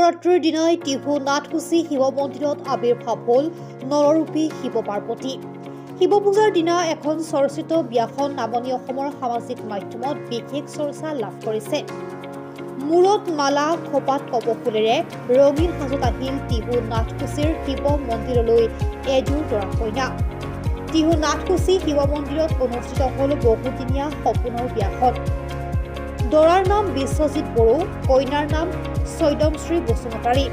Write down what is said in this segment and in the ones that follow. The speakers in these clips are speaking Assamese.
শিৱৰাত্ৰিৰ দিনাই টিহু নাথকুছি শিৱ মন্দিৰত আৱিৰ্ভাৱ হ'ল নৰৰূপী শিৱ পাৰ্বতী। শিৱ পূজাৰ দিনা এখন চৰ্চিত বিয়াখন নামনি অসমৰ সামাজিক মাধ্যমত বিশেষ চৰ্চা লাভ কৰিছে। মূৰত মালা, খোপাত কপৌফুলেৰে ৰঙীন সাজত আহিল টিহু নাথকুছিৰ শিৱ মন্দিৰলৈ এযোৰ দৰা কইনা। টিহু নাথকুছি শিৱ মন্দিৰত অনুষ্ঠিত হ'ল বহুদিনীয়া সপোনৰ বিয়াখন। দৰাৰ নাম বিশ্বজিৎ বড়ো, কইনাৰ নাম চৈদমশ্ৰী বসুমতাৰী।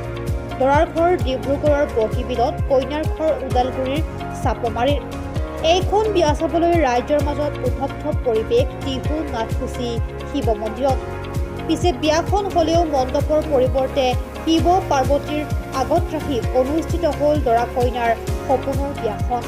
দৰাৰ ঘৰ ডিব্ৰুগড়ৰ বগীবিলত, কইনাৰ ঘৰ ওদালগুৰিৰ চাপমাৰীৰ। এইখন বিয়া চাবলৈ ৰাইজৰ মাজত উথপথপ পৰিৱেশ টিহু নাথকুছি শিৱ মন্দিৰত। পিছে বিয়াখন হ'লেও মণ্ডপৰ পৰিৱৰ্তে শিৱ পাৰ্বতীৰ আগত ৰাখি অনুষ্ঠিত হ'ল দৰা কইনাৰ সপোনৰ বিয়াখন।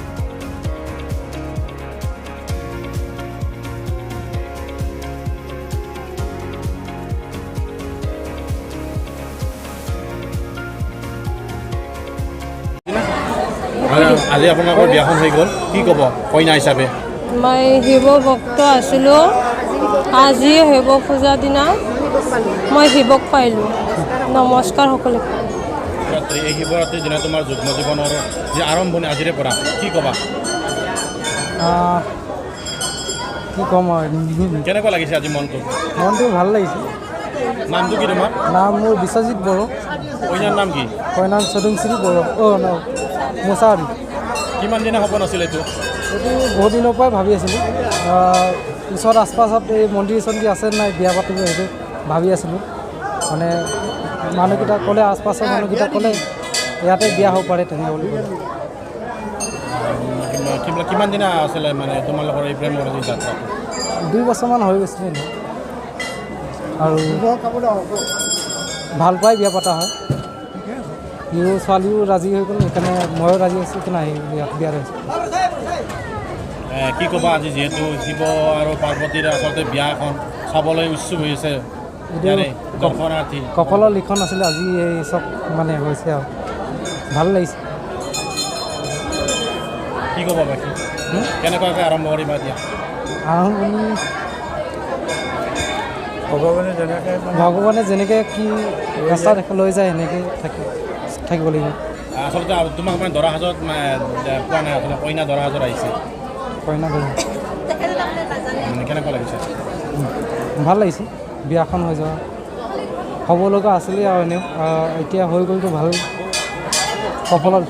আজি আপোনালোকৰ বিয়াখন হৈ গ'ল, কি ক'ব কইনা হিচাপে? মই শিৱ ভক্ত আছিলোঁ। আজি শিৱ পূজাৰ দিনা মই শিৱক পাইলোঁ। নমস্কাৰ সকলোকে। ৰাত্ৰি, এই শিৱৰাত্ৰিৰ দিনা তোমাৰ যুগ্ম জীৱনৰ যি আৰম্ভণি আজিৰে পৰা, কি ক'বা? কি ক'ম আৰু? কেনেকুৱা লাগিছে আজি মনটো? মনটো ভাল লাগিছে। নামটো কি তোমাৰ? নাম মোৰ বিশ্বজিৎ বড়ো। কইনাৰ নাম কি? কইনাৰ চদুংশ্ৰী বড়ো, অ' ন মুছাহাৰী। কিমান দিনা সপোন আছিল এইটো? এইটো বহুত দিনৰ পৰাই ভাবি আছিলোঁ। ওচৰত আশপাছত এই মন্দিৰ চন্দিৰ আছে নাই বিয়া পাতিব, সেইটো ভাবি আছিলোঁ। মানে মানুহকেইটা ক'লে, আশপাছৰ মানুহকেইটা ক'লে ইয়াতে বিয়া হ'ব পাৰে তেনেকৈ বুলি ক'লে। কিমান দিনা আছিলে মানে তোমালোকৰ এই প্ৰেমৰ যি যাত্ৰাটো? 2 বছৰমান হৈ গৈছিলে এনেই। আৰু ভাল পাই বিয়া পতা হয়। সিও ছোৱালীও ৰাজি হৈ গ'ল, সেইকাৰণে ময়ো ৰাজি আছোঁ, সেইকাৰণে আহি ইয়াত বিয়া হৈছোঁ। কি ক'বা, আজি যিহেতু শিৱ আৰু পাৰ্বতীৰ আচলতে বিয়াখন চাবলৈ উৎসুক হৈ আছে ইয়াৰে দৰ্শনাৰ্থী? কপালৰ লিখন আছিলে, আজি এই চব মানে হৈছে আৰু ভাল লাগিছে। কি ক'বা বাকী, কেনেকুৱাকৈ আৰম্ভ কৰিবা এতিয়া? আৰম্ভণি ভগৱানে যেনেকৈ মানে ভগৱানে যেনেকৈ কি ৰাস্তা লৈ যায়, সেনেকৈ থাকিব লাগিব। আচলতে তোমাক মানে দৰা সাজত পোৱা নাই, আচলতে কইনা দৰা সাজত আহিছে। কইনা ধৰি। মানে কেনেকুৱা লাগিছে? ভাল লাগিছে। বিয়াখন হৈ যোৱা হ'ব লগা আছিলে আৰু এনেও এতিয়া হৈ গ'লতো ভাল কপালত।